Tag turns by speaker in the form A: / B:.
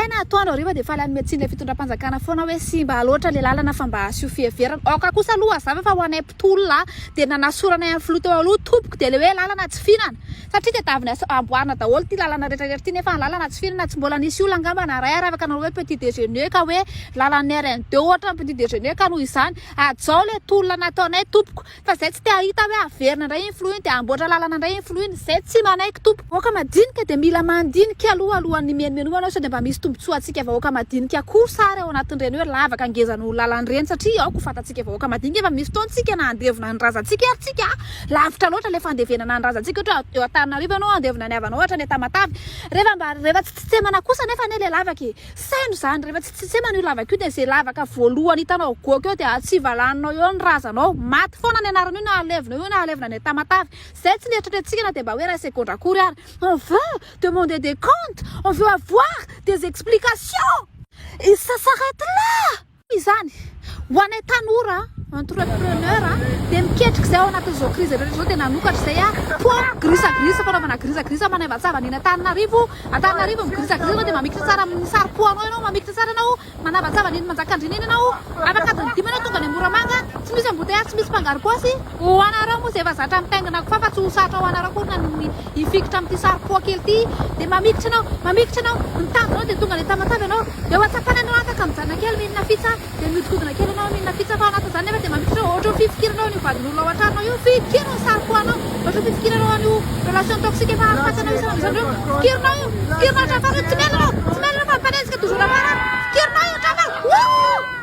A: Zay na atoandro hariva dia faly hanome tsiny ilay fitondram-panjakana foana hoe simba loatra ilay lalana fa mba asio fiheverana. Aoka kosa aloha hazava fa ho anay mpitolona dia nanasorana ihany filoha teo aloha tompoko dia ilay hoe lalana tsy fihinana. Satria tadiaviny amboarina daholo ity lalana rehetra rehetra ity nefa ny lalana tsy fihinana tsy mbola nisy olona angamba na iray ary afaka nanao hoe petit déjeuner ka hoe lalan'ny RN2 ohatra ny petit déjeuner ka noho izany hajao ilay tolona nataonay tompoko. Fa zay tsy te hahita hoe averina indray iny filoha iny dia hamboatra lalana indray iny filoha iny, zay tsy manaiky tompoko. Vahoaka madinika dia mila mandinika aloha alohan'ny mihenomenoana sao dia mba misy tombotsoa antsika vahoaka madinika kosa ary ao anatin'ireny hoe lavaka ngeza noho lalana ireny satria aoka ho fantatsika vahoaka madinika fa misy fotoana tsika na handevona ny razantsika ary tsika lavitra loatra ilay fandevenana ny razantsika ohatra hoe eo Antananarivo ianao handevona ny havanao ohatra any Tamatave rehefa mba rehefa tsy tsitsemana kosa anefa anie ilay lavaka e! Saino izany, rehefa tsy tsitsemana io lavaka io dia izay lavaka voalohany hitanao goaka eo dia tsy valaninao eo ny razanao. Maty foana ny anaran'io na alevina io na alevina any Tamatave. Izay tsy nieritreretintsika na dia mba hoe iray segondra akory ary. On veut demander des comptes, on veut avoir des explications! Et ça s'arrête là! Izany, ho anay tanora entrepreneur dia miketrika izay ao anatin'izao crise rehetra izao dia nanokatra izay a pont gris à gris fanaovana gris à gris manaivatsava an'iny Antananarivo Antananarivo ny gris à gris dia mamikitra tsara amin'ny sary pot anao ianao mamikitra tsara ianao manavatsava an'iny Manjakandriana iny ianao afaka adiny dimy ianao tonga any Moramanga tsy misy embouteillage tsy misy mpangaro paosy ho anareo moa izay efa zatra mitaingina kofafa tsy ho sarotra ho anareo akory na ny hifikitra amin'ity sary pot kely ity dia mamikitra ianao mamikitra ianao ny tanjonao dia tonga any Tamatave ianao dia eo an-tsapana ianao afaka mijanona kely mihinana fitsa dia mihodinkodina kely ianao mihinana fitsa fa ao anatin'izany nefa dia mamikitra ohatra hoe fifikiranao an'io vadin'olona ao an-tranonao io fikiro ny sary pot anao ohatra hoe fifikiranao an'io relation toxique efa hahafaty anao isan'andro isan'andro io fikirinao io fikirinao hatramin'ny farany tsy miala ianao tsy miala ianao fa mifanenjika toujours afara fikirinao io hatramin'ny farany.